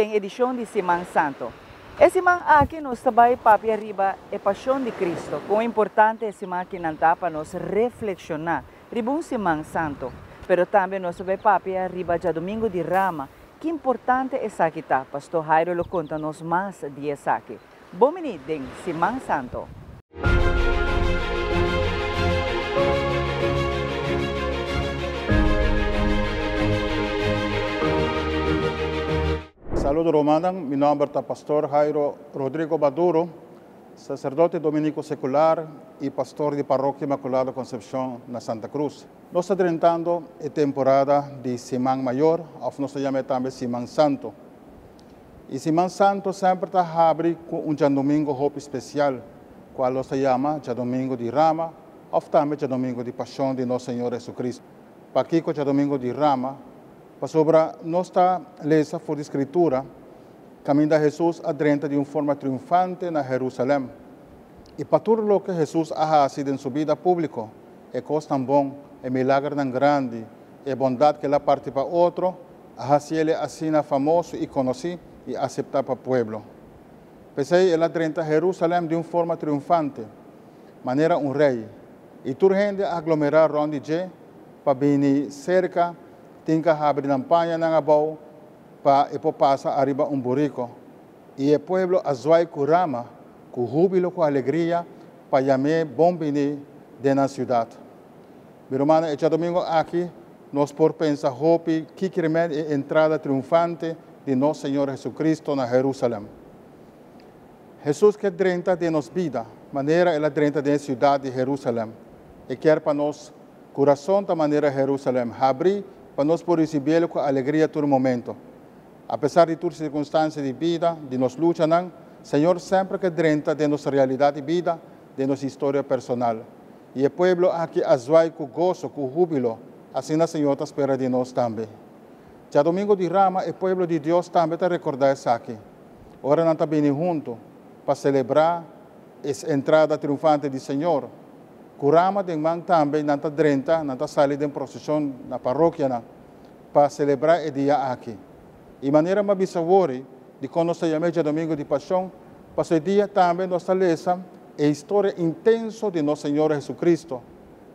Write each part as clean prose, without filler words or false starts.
den edishon di Siman Santo. E siman aki nos ta bai papia riba e Pashon di Cristo. Kon importante e siman akinan ta pa nos reflekshoná riba un Siman Santo. Pero tambe nos ta bai papia riba Djadumingu di Rama. Ki importante esaki ta? Pastor Jairo lo konta nos mas di esaki. Bon bini den Siman Santo. Saludo rumannan, mi nomber ta Pastor Jairo Rodrigo Maduro, sacerdote dominico secular y pastor di Parroquia Inmaculada Concepcion na Santa Cruz. Nos ta drentando e temporada di Siman Mayor, of nos ta yama e tambe Siman Santo. E Siman Santo semper ta habri ku un djadumingu hopi spesial, kual nos ta yama Djadumingu di Rama òf tambe Djadumingu di Pashon di nos Señor Hesu-Kristu. Pakiko Djadumingu di Rama? Pasobra nos ta lesa for di Skritura kaminda Hesus a drenta di un forma triunfante na Herusalèm. I pa tur loke Hesus a hasi den su bida públiko, e kosnan bon, e milagernan grandi, e bondat ku el a parti pa otro, A hasi el asina famoso i konosí i aseptá pa pueblo. P'esei el a drenta Herúsalèm di un forma triunfante, manera un rei, i tur hende a aglomerá rònt di dje pa bini serka, tin ka habri nan pañanan abou pa e por pasa ariba un buriko. I e pueblo a zwai ku rama, ku húbilo ku alegria pa yam'é bon bini den nan siudat. Mi rumannan, e djadumingu aki nos por pensa hopi ki krimen e entrada triunfante di nos Señor Jesucristo na Jerusalem. Jesus ke drenta den nos bida, manera El a drenta den e siudat di Jerusalem. E kier pa nos kurason ta manera Jerusalem, habri pa nos por risibiel ku alegria tur momento. Apesar di tur sirkunstansia di bida, di nos luchanan, Señor semper ke drenta den nos realidat di bida, den nos historia personal. I e pueblo aki a zwai ku goso, ku húbilo, asina Señor ta spera di nos tambe. Djadumingu di Rama e pueblo di Dios tambe ta rekordá esaki, ora nan ta bini huntu pa selebrá e entrada triunfante di Señor. Ku rama den man tambe nan ta drenta, nan ta sali den proseshon na parokianan pa selebrá e dia aki. I manera mi a bisa wori, dikon nos ta yam'é Djadumingu di Pashon, pasobra e dia tambe nos ta lesa e historia intenso di nos Señor Jesucristo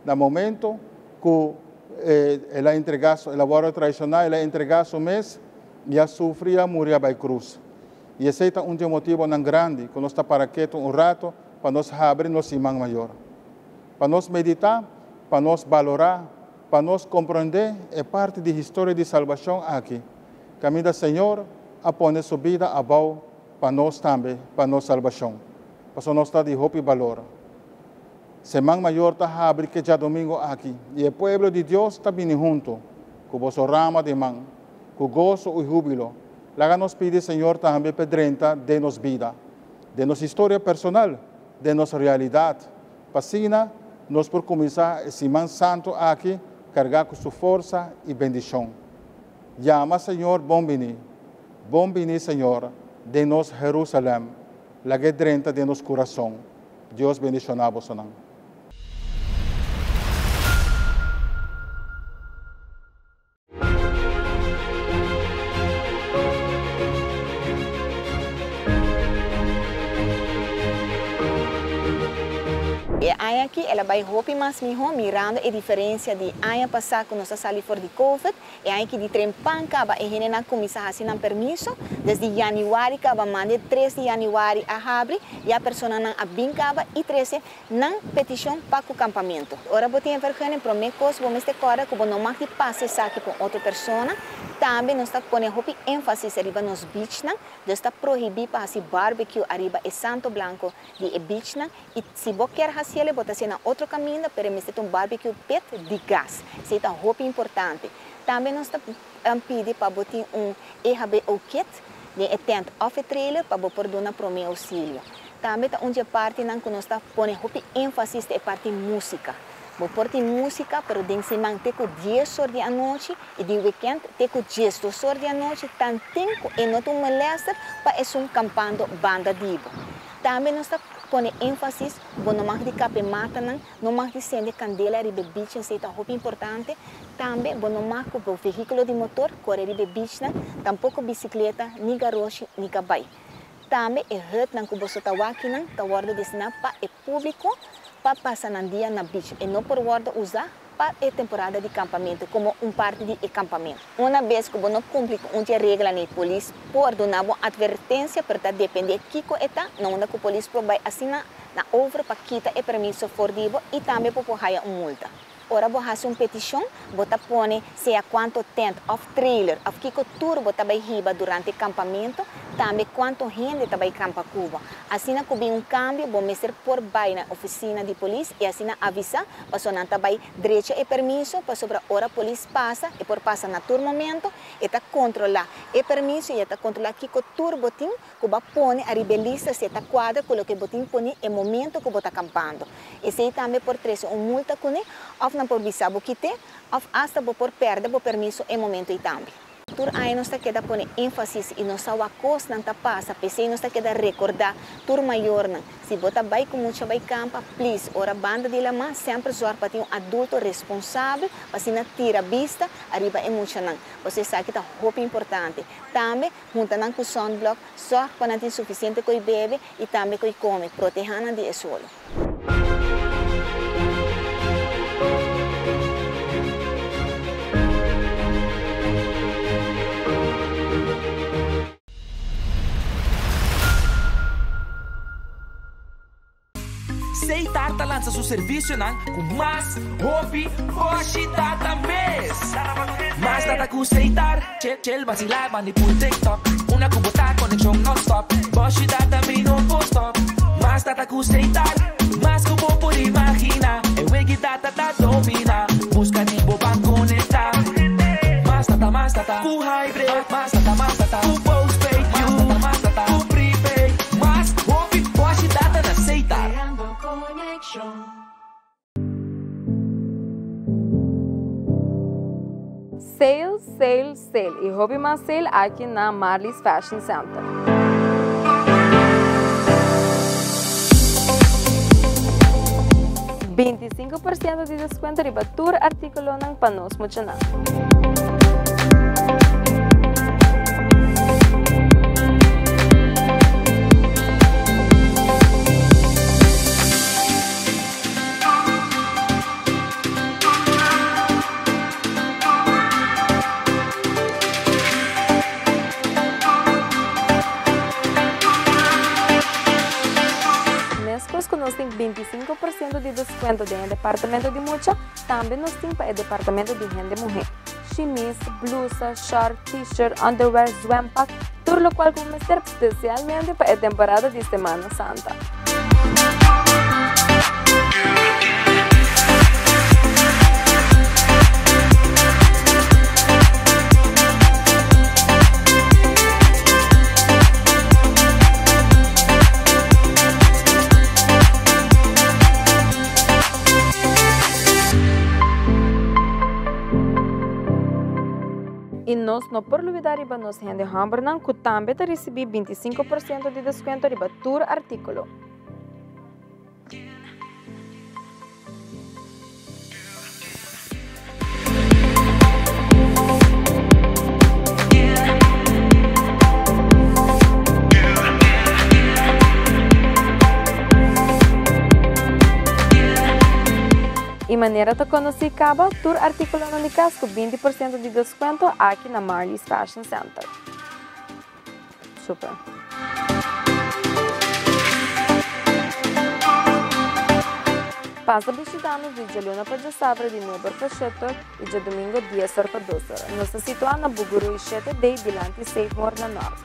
na momento cu El a entrega, El a worde traiciona, El a entrega Su mes y a sufri y a muri a bay cruz. Y esey ta un di e motibonan grandi cu nos ta para keto un rato pa nos habri nos siman mayor. Pa nos medita, pa nos balora, pa nos comprende e parti di historia di salbacion aki, caminda Señor a pone Su bida abao pa nos tambe, pa nos salbacion. Pasobra nos ta di hopi balor. Seman Mayor ta habri ke djadomingo aki i e pueblo di Dios ta bini huntu, ku boso rama den man, ku goso i húbilo. Laga nos pidi Señor tambe p'e drenta den nos bida, den nos historia personal, den nos realidat, pa asina nos por kuminsá e Siman Santu aki kargá ku Su forsa i bendishon. Yama Señor bon bini. Bon bini, Señor, den nos Herusalèm. Lag'é drenta den nos kurason. Dios bendishoná bosonan. E aña aki el a bai hopi mas mihó mirando e diferencia di aña pasá ku nos a sali for di covid. E aña ki di trempan kaba e hendenan kuminsá hasi nan permiso. Desdi yanüari kaba manda e tres di yanüari a habri, ya personanan a bin kaba i trese nan petishon pa ku kampamentu. Ora bo tin e vergunning, promé kos bo mester kòrda ku bo no mag di pasa esaki pa un otro persona. Tambe nos ta pone hopi énfasis riba nos beachnan, dus ta prohibí pa hasi barbecue ariba e santo blanko di e beachnan. I si bo kier hasiel e bo ta hacié na otro caminda, pero e mester ta un barbecue pit di gas. Esey ta hopi importante. Tambe nos ta pidi pa bo tin un EHBO kit den e tent of e trailer pa bo por duna prome auxilio. Tambe ta un di e partinan cu nos ta pone hopi enfasis ta e parti musica. Bo por tin musica pero den siman te cu dies or di anochi y di weekend te cu 12 or di anochi tantin cu e no ta un molester pa esun campando banda di bo. Tambe nos ta pone énfasis, bo no mag di kap e matanan, no mag di sende kandela riba e beach, esei ta hopi importante. Tambe bo no mag ku bo vehíkulo di motor kore riba e beachnan, tampoko bisikleta, ni garoshi, ni kabai. Tambe e hutnan ku boso ta wak kinan ta wòrdu destiná pa e públiko pa pasa nan dia na beach. E no por wòrdu usá pa e temporada di kampamentu komo un parti di e kampamentu. Una bes ku bo no kumpli ku un di e reglanan ei polis por duna bo atvertensia pero ta dependé kiko e ta na unda ku polis por bai asina na over pa kita e permiso for di bo i tambe bo por haya un multa. Ora bo hasi un petishon, bo ta pone sea kuantu tent òf trailer òf kiko tur bo ta bai hiba durante e kampamentu, tambe kuantu hende ta bai kampa ku bo. Asina ku bin un kambio, bo mester por bai na ofisina di polis i asina avisá pasobra nan ta bai drecha e permiso, pasobra ora polis pasa, e por pasa na tur momento, e ta kontrolá e permiso i e ta kontrolá kiko tur bo tin ku bo a pone ariba e lista si e ta kuadra ku loke bo tin poni e momento ku bo ta kampando. Esei tambe por trese un multa kuné òf nan por bisa bo kit'é òf asta bo por pèrdè bo permiso e momento ei tambe. Tur aña nos ta keda pone énfasis i nos sa wak kosnan ta pasa, p'esei nos ta keda rekordá tur mayornan, si bo ta bai ku mucha bai kampa, please ora banda di lamá semper zòrg pa tin un adulto responsabel pa asina tira bista ariba e muchanan, pasobra esaki ta hopi importante. Tambe Hunta nan ku sunblock, sòrg pa nan tin sufisiente koi bebe i tambe koi kome, protehá nan di e solo. Seitar ta lansa su servisionan ku mas hopi boshi data mes. Mas data ku Seitar, chel chel basilá bandi pul TikTok. Una ku bo ta konekshon nònstòp, boshi data mi no por stòp. Mas data ku Seitar, mas ku bo por imaginá. E wegi data ta dominá, buska di bo ban konektá. Mas data, mas data ku hybrid, mas data, mas data ku postpaid. Mas data, mas data ku prepaid. Mas hopi boshi data na Seitar. Sale, sale, sale y hopi mas sale aki na Marley's Fashion Center. 25% di descuento riba tur articulonan pa nos muchanan. Mescos cu nos tin 25% di descuento den e departamento di mucha, tambe nos tin pa e departamento di hende muhe. Shimis, blusa, short, t-shirt, underwear, zwempak, tur locual cu bo mester specialmente pa e temporada di Semana Santa. I nos no por lubida riba nos hende hòmbernan ku tambe ta risibí 25% di deskuento riba tur artíkulo. I manera ta konosí kaba, tur artíkulonan di kas ku 20% di deskuento aki na Marley's Fashion Center. Super. Pasa bishita nos di djaluna pa djasabra di 9 or pa 7 or i djadumingo 10 or pa 2 or. Nos ta situá na Bugurui 7D dilanti Save More na Nort.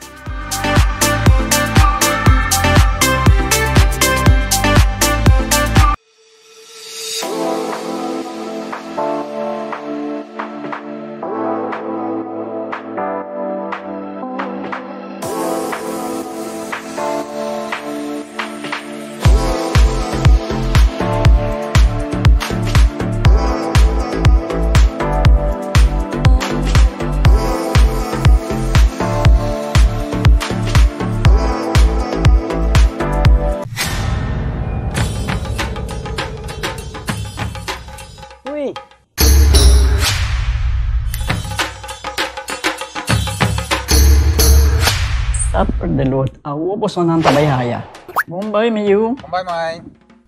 de Lord, awo bosonan ta bai haya. Bon bai, mi yu. Bon bai, mai.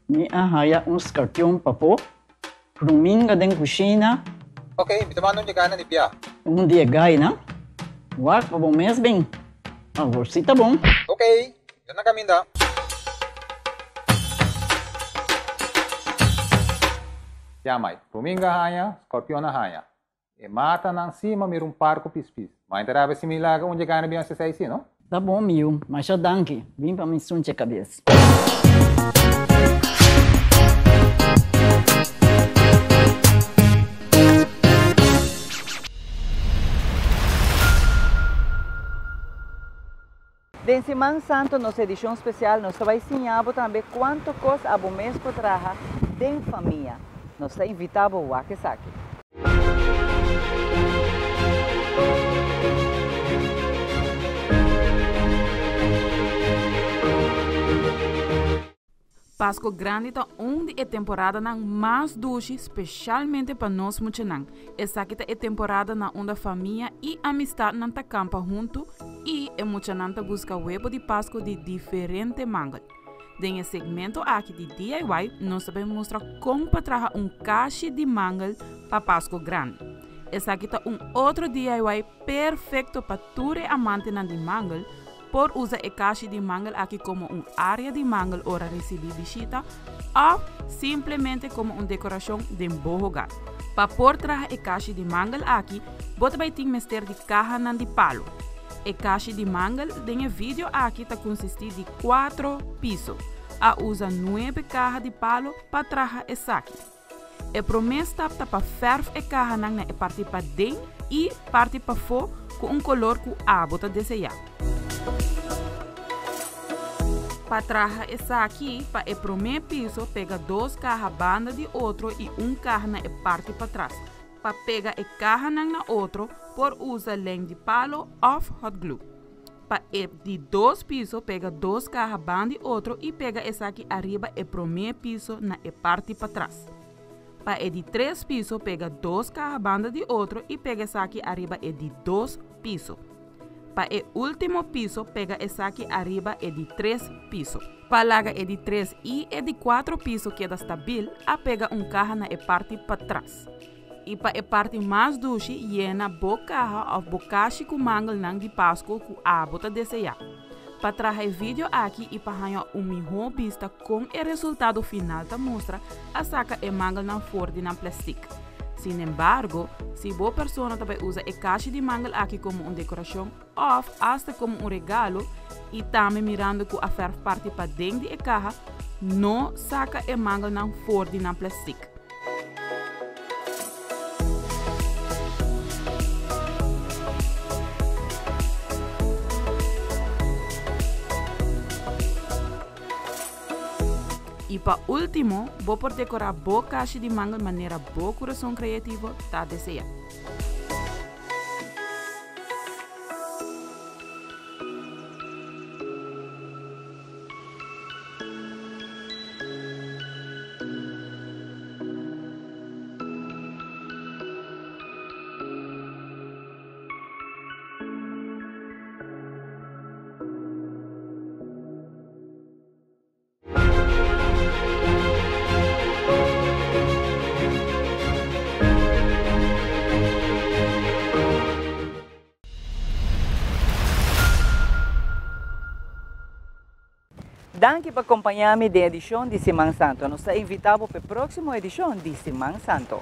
Mi a haya un scorpion pafó, Ruminga den kushina. Ok, mi ta manda un dje na di pia. Un di e gainan. Wak pa bo mes bin. Awor si ta bon. Ok, mi ta na kaminda. Ya mai, ruminga haña, scorpion a haña. E matanan si ma mira un par ku pispis. Mai ta rabia si mi laga un dje gana bin hasi esei si, no? Ta bon mi yu, masha danki. Bin pa mi sunche kabes. Den Siman Santo nos edishon spesial nos ta bai siña bo tambe kuantu kos abo mes por traha den famia. Nos ta invitá bo wak esaki. Pasco Grandi ta un di e temporadanan mas dushi, specialmente pa nos muchanan. Esaki ta e temporada na unda famia y amistadnan ta campa hunto y e muchanan ta busca webo di Pasco di diferente mangel. Den e segmento aki di DIY nos ta bay mustra con pa traha un kashi di mangel pa Pasco Grandi. Esaki ta un otro DIY perfecto pa tur e amantenan di mangel. Por usa e kashi di mangel aki komo un área di mangel ora risibí bishita òf simplemente komo un dekorashon den bo hogar. Pa por traha e kashi di mangel aki, bo ta bai tin mester di kahanan di palu. E kashi di mangel den e video aki ta konsistí di kuatro piso. A usa nuebe kaha di palu pa traha esaki. E promé stap ta pa fèrf e kahanan na e parti paden i parti pafó ku un kolor ku abo ta deseá. Pa traha esaki, pa e promé piso pega dos kaha banda di otro i un kaha na e parti patras. Pa pega e kahanan na otro por usa lèn di palo òf hot glue. Pa e di dos piso pega dos kaha ban di otro i pega esaki ariba e promé piso na e parti patras. Pa e di tres piso pega dos kaha banda di otro i pega esaki ariba e di dos piso. Pa e último piso pega esaki ariba e di tres piso. Pa laga e di tres i e di kuatro piso keda stabil a pega un kaha na e parti patras. I pa e parti mas dushi yena bo kaha òf bo kashi ku mangelnan di Pasku ku abo ta deseá. Pa traha e video aki i pa haña un mihó bista kon e resultado final ta mustra a saka e mangelnan for di nan plèstik. Sinembargo, si bo persona ta bai usa e kashi di mangel aki komo un dekorashon òf asta komo un regalo i tambe mirando ku a fèrf parti paden di e kaha, no saka e mangelnan for di nan plèstik. I pa último, bo por dekorá bo kashi di mangel manera bo kurason kreativo ta deseá. Danki pa kompañá mi den edishon di Siman Santo. Nos ta invitá bo pa e próksimo edishon di Siman Santo.